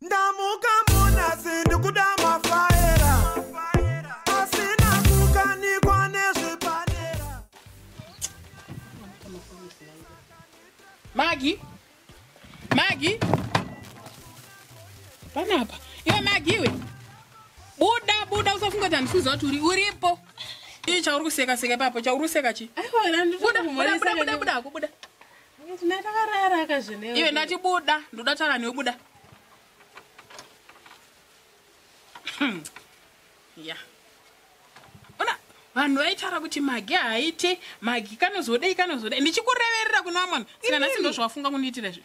Ndamuka munasi ndikuda mafaera asina kukanikwa nezvepadera. Magi, Magi, panapa iwe Magi, iwe buda buda, usafunga kuti handisi kuziva kuti uripo. Ii chauri kuseka seka ipapo, chauri kuseka chi? Buda buda buda buda buda hako, buda. Ndakarara kazvene. Iwe ndati buda, ndoda taura newe, buda. Ya, ona vanhu vaitaura kuti Magi haaite, Magi kanozodei, kanozodei, ndichikureverera kuna vamwe vanhu. Saka nhasi ndo zvawafunga kundiitira izvi?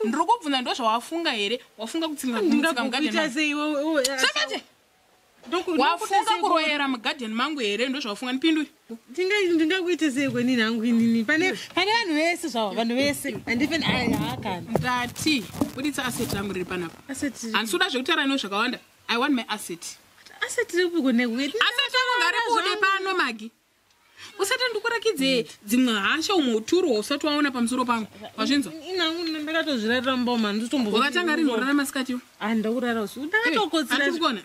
Ndiri kubvunza, ndo zvawafunga here? Wafunga kutsinga kumutsika mugadheni Ndingakuita mangu? sei iwe? Zvakati wafunga kuroyera mugadheni mangu here? Ndo zvawafunga? Ndipindure. Ndingakuita sei kwenini hangu inini pane vanhu vese zvavo, vanhu vese handife hakana. Ndati buditsa asset rangu riri panapa. Asset? Handisi kuda zvekutaura newe zvakawanda. I want my asset. Asset ripi kone? Asset rangu ngaribude pano, Magi. Usati ndikurakidze dzimwe hasha, umwe uturu hwausati waona pamusoro pangu, wazvinzwa? Inhangu ndakatozvirarira mumba umu. Wakatanga rini kurara masikatiwo? Handakurara usiku, ndakatokotsira. Handiri kuona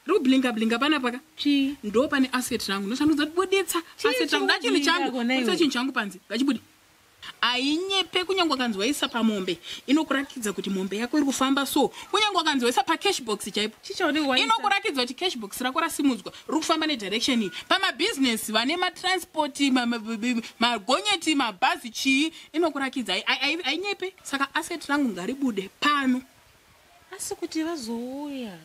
riri kublinga blinga panapa ka? Chii? Ndo pane asset rangu, ndoshandudza kuti buditsa Chii asset rangu, da chinhu chiri changu. kublinga kona Buditsa iwe? chinhu changu panze, ngachibude. Hainyepe. Kunyange wakanzi waisa pamombe, inokurakidza kuti mombe yako iri kufamba. So kunyange wakanzi waisa pacash box chaipo, Chii chaunenge waisa? inokurakidza kuti cash box rako rasimudzwa, riri kufamba nedirection iyi. Pamabhizinesi vane matransport, magonyeti, mabhazi, chii, inokurakidza. Hainyepe. Saka asset rangu ngaribude pano. Asi kuti vazouya,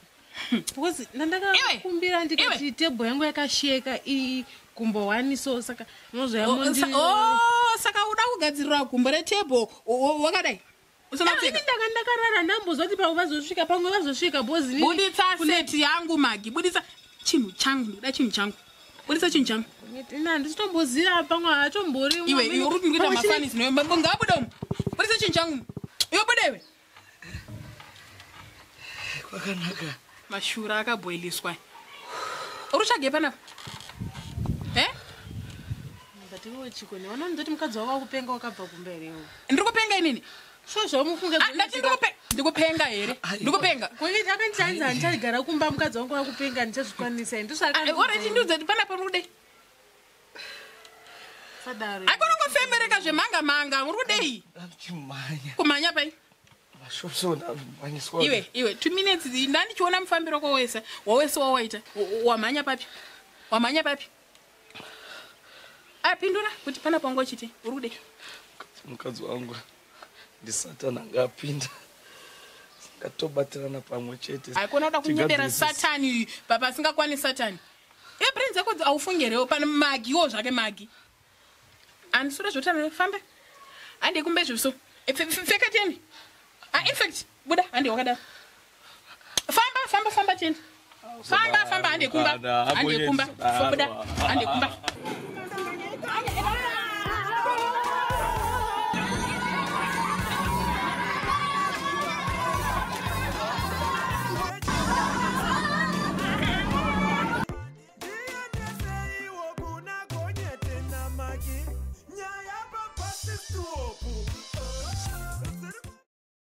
because ndandakakumbira ndikati Iwe. tebho yangu yakasheka, iyi gumbo one, so saka Oh, oh, saka uda kugadzirira gumbo retebho wakadai usina kupfeka? Ndaka ndakarara, ndambozwa kuti pamwe vazosvika, pamwe vazosvika, because Buditsa asset yangu, Magi. Buditsa chinhu changu, ndikuda chinhu changu. Buditsa chinhu changu. Ina handisitomboziva, pamwe haatombori. Iwe, iwe, uri kuita mafanisi newe. Ngabude umu. Buditsa chinhu changu iwe, bude iwe. Kwakanaka. Mashura akabhoiliswa. Uri kutsvage panapa e? But iwe chikoni, vanondoti mukadzi wako akupenga, wakabva kumberi iwe. Ndiri kupenga inini? So zvamufunga. Ah, ndati ndikupenga here? Ndikupenga? Kwekiti akanditi hanzi handichagara kumba, mukadzi wangu akupenga, handichazvikwanisa. Alright, ndiudze kuti panapa uri kudei? Ndosaasadaro. Aikonongofemereka zvemhanga mhanga, uri kudei? Ndachimhanya. Kumhanya pai? Mashops ndamhanyiswa. Iwe, iwe, 2 minutes, ndandichiona mufambiro wako wese wawese wawaita. Wamhanya papi? Wamhanya papi? Apindura kuti panapa wanga uchiti uri kudei? Mukadzi wangu ndisatani anga apinda, singatobatirana pamwe chete. Haikona kuda kunyebera. Tigadzirisa. Satani pasingakwani satani. Iwe, brain dzako haufungerewo pane Magiwo zvake. Magi, handisura zvotana, fambe, handei kumbe zviso. Pfeka teni. Ah, in fact buda, hande wakadaro. Famba, famba, famba, teni, famba, famba, hande kumba, hande kumba, buda, hande kumba.